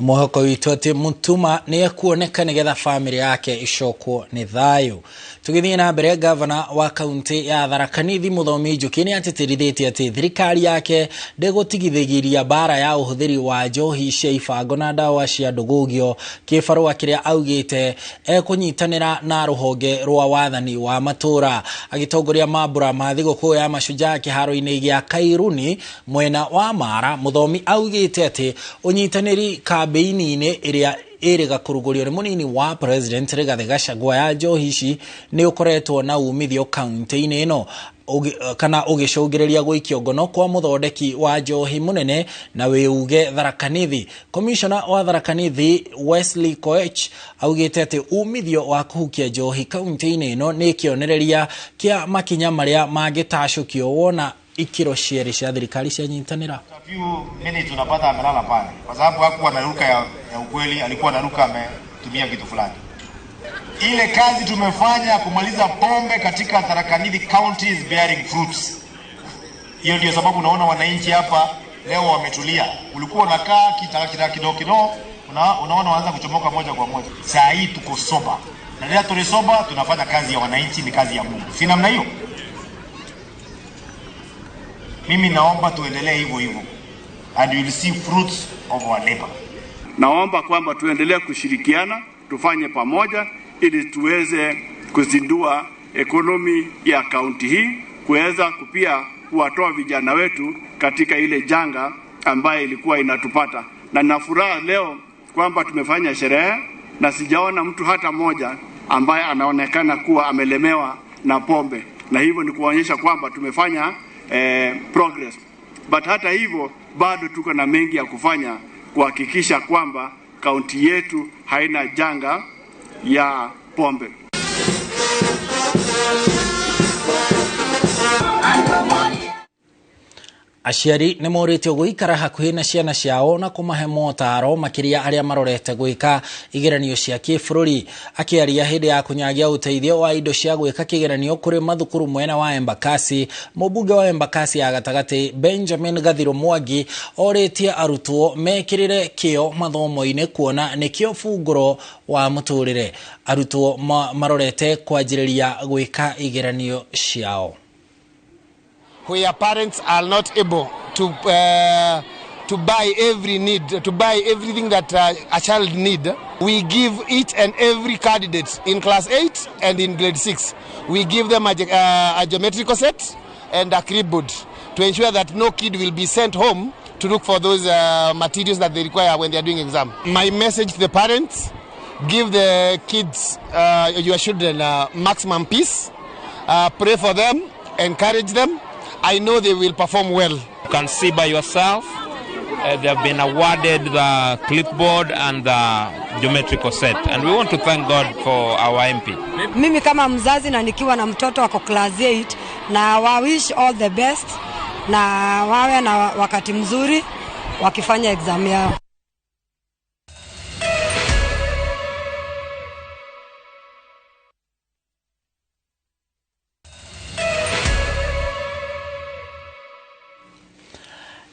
Mwĩhoko witũ atĩ Mutuma nĩ ekuoneka nĩgetha bamĩrĩ yake icokwo nĩ thayũ. Tũgĩthiĩ na mbere, gavana wa kaunti ya Tharaka Nithi Mũthomi Njuki nĩ atĩtĩrithĩtie atĩ thirikari yake ndĩgũtigithĩria mbara ya ũhũthĩri wa njohi cia ibango na ndawa cia ndũgũgio, kĩbarũa kĩrĩa augĩte ekũnyitanĩra na rũhonge rwa wathani wa matũra. Agĩtongoria mambũra ma thigũkũ ya mashujaa kĩharo-inĩ gĩa Kairuni mwena wa Mara, Mũthomi augĩte atĩ ũnyitanĩri Kambĩini-inĩ ĩrĩa ĩrĩga kũrugũrio nĩ mũnini wa president Rigathĩ Gachagua ya njohi ici nĩ ũkoretwo na umithio kaunti-inĩ ĩno kana ũgĩcũngĩrĩria gũikio ngono kwa mũthondeki wa njohi mũnene na wĩuge Tharaka Nithi. Commissioner wa Tharaka Nithi Wesley Koech augĩte atĩ umithio wa kũhukia njohi kaunti-inĩ ĩno nĩ kĩonereria kĩa makinya marĩa mangĩtacũkio wona ikĩro cierĩ cia thirikari cianyitanĩra. Few minutes unapata amelala pale, kwa sababu hakuwa anaruka ya ukweli, alikuwa anaruka ametumia kitu fulani. Ile kazi tumefanya kumaliza pombe katika Tharaka Nithi County is bearing fruits. Hiyo ndio sababu unaona wananchi hapa leo wametulia. Ulikuwa unakaa kitaka kidogo kidogo, unaona wanaanza kuchomoka moja kwa moja. Saa hii tuko soba. Na leo tulisoba, tunafanya kazi ya wananchi, ni kazi ya Mungu. Si namna hiyo? Mimi naomba tuendelee hivyo hivyo, and you will see fruits of our labor. Naomba kwamba tuendelee kushirikiana, tufanye pamoja ili tuweze kuzindua ekonomi ya kaunti hii, kuweza pia kuwatoa vijana wetu katika ile janga ambayo ilikuwa inatupata. Na nina furaha leo kwamba tumefanya sherehe na sijaona mtu hata moja ambaye anaonekana kuwa amelemewa na pombe, na hivyo ni kuonyesha kwamba tumefanya progress. But hata hivyo bado tuko na mengi ya kufanya kuhakikisha kwamba kaunti yetu haina janga ya pombe. Aciari nĩ morĩtio gũikara hakuhĩ na ciana ciao na kũmahe motaro makĩria arĩa marorete gwĩka igeranio cia kĩbũrũri. Akĩaria hĩndĩ ya kũnyagia ũteithio wa indo cia gwĩka kĩgeranio kũrĩ mathukuru mwena wa Embakasi, mũmbunge wa Embakasi ya gatagatĩ Benjamin Gathiro Mwangi orĩtie arutwo mekĩrĩre kĩo mathomo-inĩ kuona nĩkĩo bungũro wa mũtũrĩre. Arutwo marorete kwanjĩrĩria gwĩka igeranio ciao. Where parents are not able to buy every need, to buy everything that a child need, we give each and every candidate in class 8 and in grade 6, we give them a geometrical set and a clipboard to ensure that no kid will be sent home to look for those materials that they require when they are doing exam. My message to the parents: give the kids, your children, maximum peace, pray for them, encourage them. I know they will perform well. You can see by yourself, they have been awarded the clipboard and the geometrical set. And we want to thank God for our MP. Mimi kama mzazi na nikiwa na mtoto wako class 8, na wa wish all the best, na wawe na wakati mzuri wakifanya exam yao.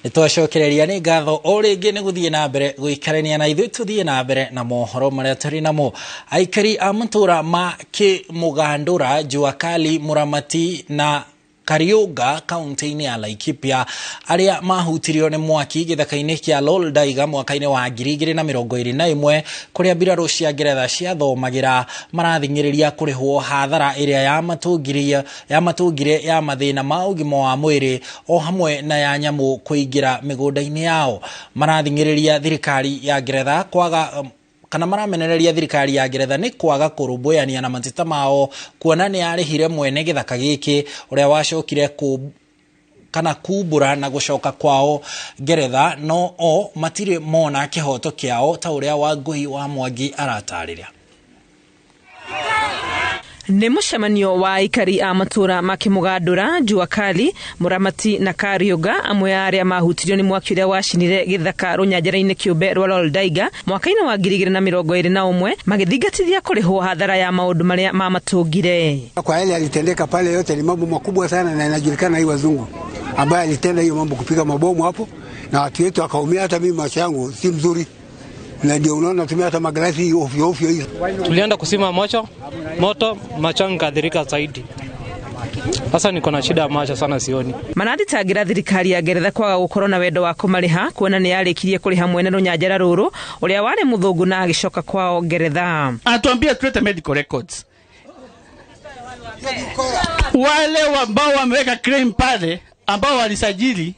Nĩtwacokereria nĩ ngatho o rĩngĩ nĩ gũthiĩ na mbere gũikarania na ithuĩ. Tũthiĩ na mbere na mohoro marĩa tũrĩ namo. Aikari a matũra ma Kĩmũgandũra, Jua Kali, Mũramati na Kariũnga kaunti-inĩ ya Laikipia arĩa mahutirio nĩ mwaki gĩthaka-inĩ kĩa Loldaiga mwaka-inĩ wa 2021 kũrĩa mbirarũ cia Ngeretha ciathomagĩra marathing'ĩrĩria kũrĩhwo hathara ĩrĩa yamatũngire ya mathĩna ma ũgima wa mwĩrĩ o hamwe na ya nyamũ kũingĩra mĩgũnda-inĩ yao. Marathing'ĩrĩria thirikari ya Ngeretha kwaga kana maramenereria thirikari ya Ngeretha nĩ kwaga kũrũmbũyania na mateta mao kuona nĩ yarĩhire mwene gĩthaka gĩkĩ ũrĩa wacokire kana kumbũra na gũcoka kwao Ngeretha, no o matirĩ mona kĩhoto kĩao ta ũrĩa Wangũi wa Mwangi aratarĩria. Nĩ mũcemanio wa aikari a matũra ma Kĩmũgandũra, Jua Kali, Mũramati na Kariũnga, amwe a arĩa mahutirio nĩ mwaki ũrĩa wacinire gĩthaka rũnyanjara-inĩ kĩũmbe rwa Loldaiga mwaka-inĩ wa 2021 magĩthingatithia kũrĩhwo hathara ya maũndũ marĩa mamatũngire. Kwa yale yalitendeka pale yote ni mambo makubwa sana, na inajulikana hii wazungu ambaye alitenda hiyo mambo kupiga mabomu hapo na watu wetu wakaumia. Hata mimi macho yangu si mzuri, na ndio unaona tumia hata maglasi ovyo ovyo hizo. Tulienda kusima moto, macho yangu kadhirika zaidi. Sasa niko na shida ya macho sana, sioni. Marathitangira thirikari ya Ngeretha kwaga gukorwo na wendo wa kũmarĩha kuona nĩ yarĩkirie kũrĩha mwene rũnyanjara rũrũ ũrĩa warĩ mũthũngũ na agĩcoka kwao Ngeretha. Anatuambia tulete medical records. Wale ambao wameweka claim pale ambao walisajili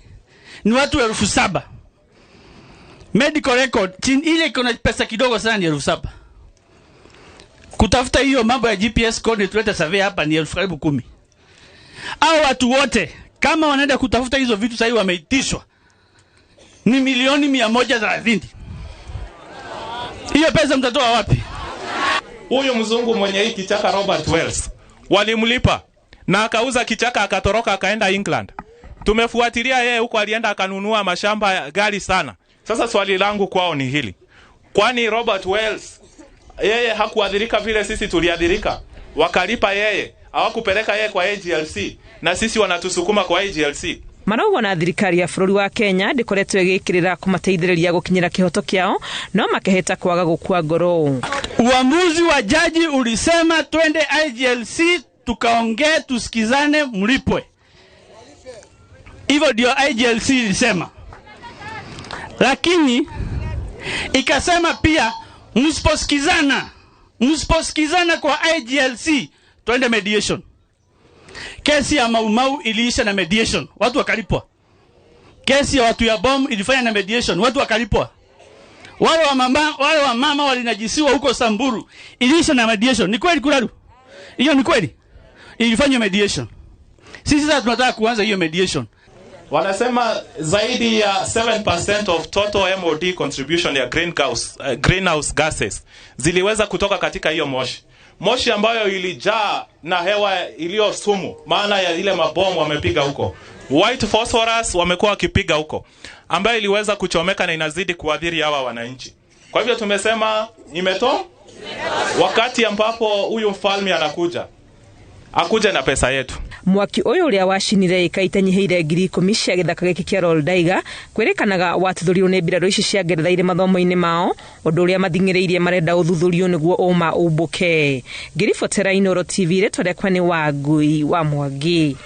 ni watu 7,000. Medical record chini ile iko na pesa kidogo sana ni 7,000. Kutafuta hiyo mambo ya GPS code tuleta survey hapa ni 10,000 karibu. Hao watu wote kama wanaenda kutafuta hizo vitu sasa wameitishwa ni milioni 130. Hiyo pesa mtatoa wapi? Huyu mzungu mwenye hii kichaka, Robert Wells, walimlipa na akauza kichaka akatoroka akaenda England. Tumefuatilia yeye huko alienda akanunua mashamba ghali sana. Sasa swali langu kwao ni hili. Kwani Robert Wells yeye hakuadhirika vile sisi tuliadhirika? Wakalipa yeye, hawakupeleka yeye kwa AGLC na sisi wanatusukuma kwa AGLC. Marauga na thirikari ya bũrũri wa Kenya ndĩkoretwo ĩgĩkĩrĩra kũmateithĩrĩria gũkinyĩra kĩhoto kĩao, no makehĩta kwaga gũkua ngoro. Uamuzi wa jaji ulisema twende IGLC tukaongee, tusikizane, mlipwe. Hivyo ndio IGLC ilisema, lakini ikasema pia msiposikizana kwa IGLC twende mediation. Kesi ya Mau Mau iliisha na mediation, watu wakalipwa. Kesi ya watu ya bomu ilifanya na mediation, watu wakalipwa. Wale wa mama walinajisiwa huko Samburu iliisha na mediation. Ni kweli, Kuraru? Hiyo ni kweli, ilifanywa mediation. Sisi sasa tunataka kuanza hiyo mediation. Wanasema zaidi ya 7% of total MOD contribution ya greenhouse gases ziliweza kutoka katika hiyo moshi. Moshi ambayo ilijaa na hewa iliyo sumu, maana ya ile mabomu wamepiga huko. White phosphorus wamekuwa wakipiga huko, ambayo iliweza kuchomeka na inazidi kuadhiri hawa wananchi. Kwa hivyo tumesema imeto wakati ambapo huyu mfalme anakuja, akuje na pesa yetu. Mwaki ũyũ ũrĩa wacinire ĩka itanyihĩire 10,000 cia gĩthaka gĩkĩ kĩa Loldaiga kwĩrĩkanaga watuthũrirwo nĩ mbirarũ ici cia Ngeretha irĩ mathomo-inĩ mao, ũndũ ũrĩa mathing'ĩrĩirie marenda ũthuthurio nĩguo ũma ũmbũke. Ngĩribotera Inooro TV, rĩtwa rĩakwa nĩ Wangui wa Mwangi.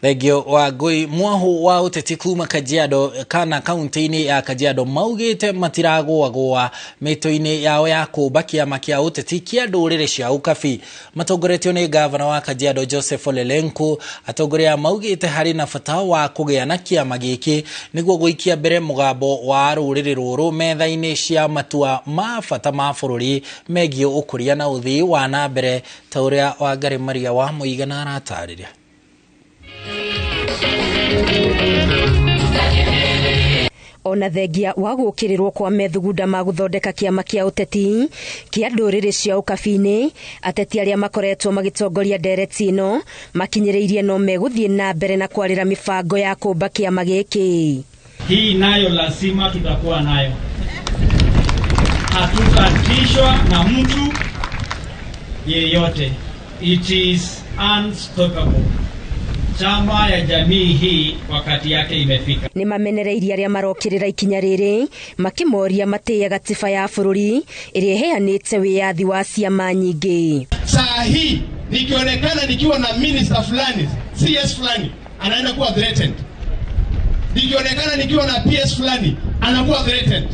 Thengio Wangui. Mwahu wa uteti kuma Kajiado kana kaunti-inĩ ya Kajiado maugĩte matiragũagũa mĩtũ-inĩ yao ya kũmba kĩama kĩa ũteti kĩa ndũrĩrĩ cia Ukabi matongoretio nĩ gavana wa Kajiado Joseph Ole Lenku. Atongoria maugĩte harĩ na bata wa kũgĩa na kĩama gĩkĩ nĩguo gũikia mbere mũgambo wa rũrĩrĩ rũrũ metha-inĩ cia matua ma bata ma bũrũri megiĩ ũkũria na ũthii wa na mbere, ta ũrĩa Wangarĩ Maria wa Mũigana aratarĩria. Ona thengia wa gũkĩrĩrwo kwa methugunda ma gũthondeka kĩama kĩa ũteti kĩa ndũrĩrĩ cia Ũkabi-inĩ, ateti arĩa makoretwo magĩtongoria ndereti ĩno makinyĩrĩirie no megũthiĩ na mbere na kwarĩra mĩbango ya kũmba kĩama gĩkĩ. Hii nayo lazima tutakuwa nayo, hatutatishwa na mtu yeyote. It is unstoppable. Chama ya jamii hii wakati yake imefika. Nĩ mamenereirie arĩa marokĩrĩra ikinya rĩrĩ, makĩmoria matĩye gatiba ya bũrũri ĩrĩa ĩheanĩte wĩyathi wa ciama nyingĩ. Saa hii nikionekana nikiwa na minister fulani, CS fulani, anaenda kuwa threatened. Nikionekana nikiwa na PS fulani, anakuwa threatened,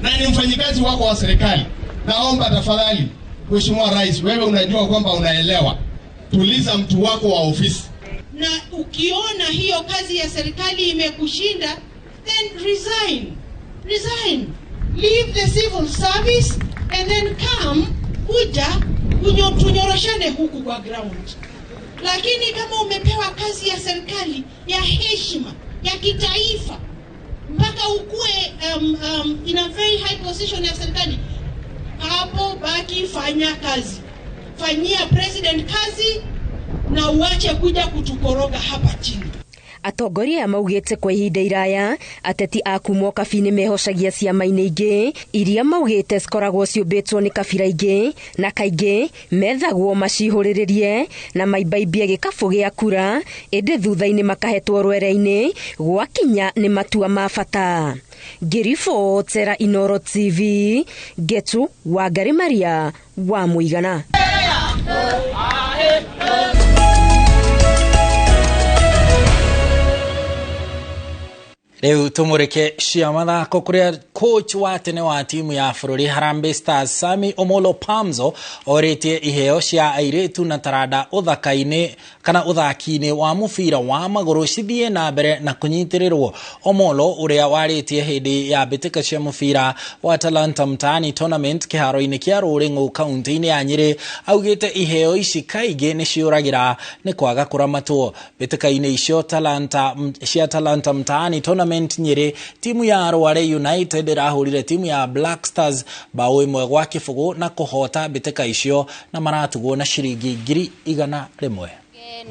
na ni mfanyikazi wako wa serikali. Naomba tafadhali, Mheshimiwa Rais, wewe unajua kwamba unaelewa, tuliza mtu wako wa ofisi. Na ukiona hiyo kazi ya serikali imekushinda, then resign, resign, leave the civil service and then come kuja tunyoroshane huku kwa ground. Lakini kama umepewa kazi ya serikali ya heshima ya kitaifa mpaka ukue in a very high position ya serikali, hapo baki, fanya kazi, fanyia president kazi na uache kuja kutukoroga hapa chini. Atongoria aya maugĩte kwa ihinda iraya ateti a kuma Ũkabi-inĩ mehocagia ciama-inĩ ingĩ iria maugĩte cikoragwo ciũmbĩtwo nĩ kabira ingĩ, na kaingĩ methagwo macihũrĩrĩrie na maibaimbie gĩkabũ gĩa kura, ĩndĩ thutha-inĩ makahetwo rwere-inĩ gwakinya nĩ matua ma bata. Ngĩribotera Inooro TV, Ngetu Wangari Maria wa Mũigana. Rĩu tũmũrĩke cia mathako kũrĩa Coach wa tene wa timu ya bũrũri Harambee Stars Sami Omolo Pamzo orĩtie iheo cia airĩtu na taranda ũthaka-inĩ kana ũthaki-inĩ wa mũbira wa magũrũ cithiĩ na mbere na kũnyitĩrĩrwo. Omolo ũrĩa warĩtie hĩndĩ ya mbĩtĩka cia mũbira wa Talanta Mtaani Tournament kĩharo-inĩ kĩa Rũrĩng'ũ kaunti-inĩ ya Nyĩrĩ augĩte iheo ici kaingĩ nĩ ciũragĩra nĩ kwaga kũramatwo. Mbĩtĩka-inĩ icio Talanta cia Talanta Mtaani Tournament Nyĩrĩ, timu ya Rware United ĩrahũrire timu ya Black Stars bao 1-0 na kũhota mbĩtĩka icio na maratugwo na ciringi 100,000.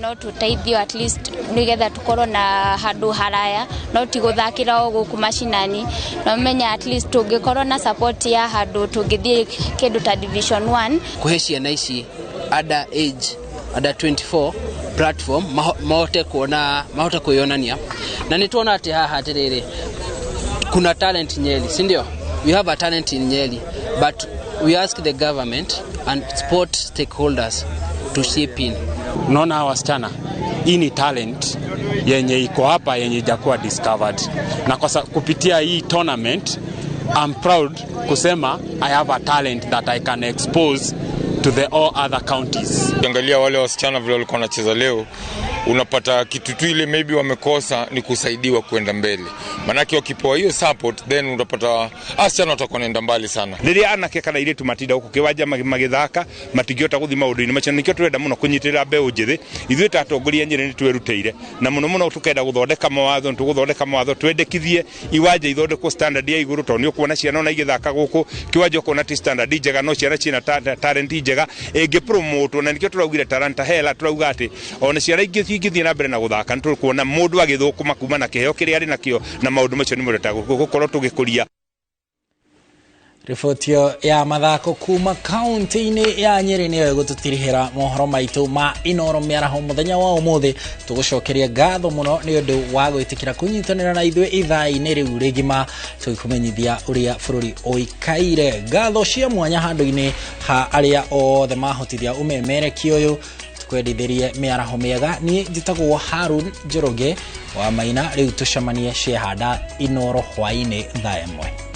No tũteithio at least nigetha tukorwo na handũ haraya, no ti gũthakĩra o gũkũ macinani. No menya at least tũngĩkorwo na support ya handũ tũngĩthiĩ kĩndũ ta Division 1. Kũhe ciana ici under age, under 24 platform mahote kuona, mahote kwĩyonania, na nĩ tuona atĩ haha atĩrĩrĩ kuna talent Nyeri, si ndio? We have a talent in Nyeri, but we ask the government and sport stakeholders to chip in. Unaona hawa wasichana, hii ni talent yenye iko hapa yenye ijakuwa discovered, na kwa kupitia hii tournament I'm proud kusema I have a talent that I can expose to the all other counties. Ukiangalia wale wasichana vile walikuwa wanacheza leo, unapata kitu tu ile maybe wamekosa ni kusaidiwa kwenda mbele. Manake wakipewa hiyo support, then unapata wasichana watakuwa wanaenda mbali sana. Rĩrĩa anake kana airĩtu matinda gũkũ kĩwanja magĩthaka matingĩhota gũthiĩ maũndũ-inĩ macio, nĩkĩo tũrenda mũno kũnyitĩrĩra mbeũ njĩthĩ. Ithuĩ ta atongoria Nyĩrĩ nĩ twĩrutĩire na mũno mũno tũkenda gũthondeka mawatho, tũgũthondeka mawatho twendekithie iwanja ithondekwo standard ya igũrũ, tondũ nĩ ũkuona ciana ona igĩthaka gũkũ kĩwanja ũkona ti standard njega, no ciana ciĩna talent njega ĩngĩ-promotwo, na nĩkĩo tũraugire talanta hela, tũrauga atĩ ona ciana ingĩ cingĩthiĩ na mbere na gũthaka nĩ tũkuona mũndũ agĩthũkũma kuma na kĩheo kĩrĩa arĩ nakĩo, na maũndũ macio nĩ mũreta gũkorwo tũgĩkũria. Riboti ya mathako kuma kaunti-inĩ ya Nyĩrĩ nĩyo ĩgũtũtirihĩra mohoro maitũ ma Inoro mĩaraho mũthenya wa ũmũthĩ. Tũgũcokeria ngatho mũno nĩ ũndũ wa gwĩtĩkĩra kũnyitanĩra na ithuĩ ithaa-inĩ rĩu rĩgima tũgĩkũmenyithia ũrĩa bũrũri ũikaire. Ngatho cia mwanya handũ-inĩ ha arĩa othe mahotithia ũmemerekia ũyũ twendithirie mĩaraho mĩega. Niĩ njĩtagwo Harun Njoroge wa Maina, rĩu tũcemanie ciehanda Inoro hwaĩ-inĩ thaa 1.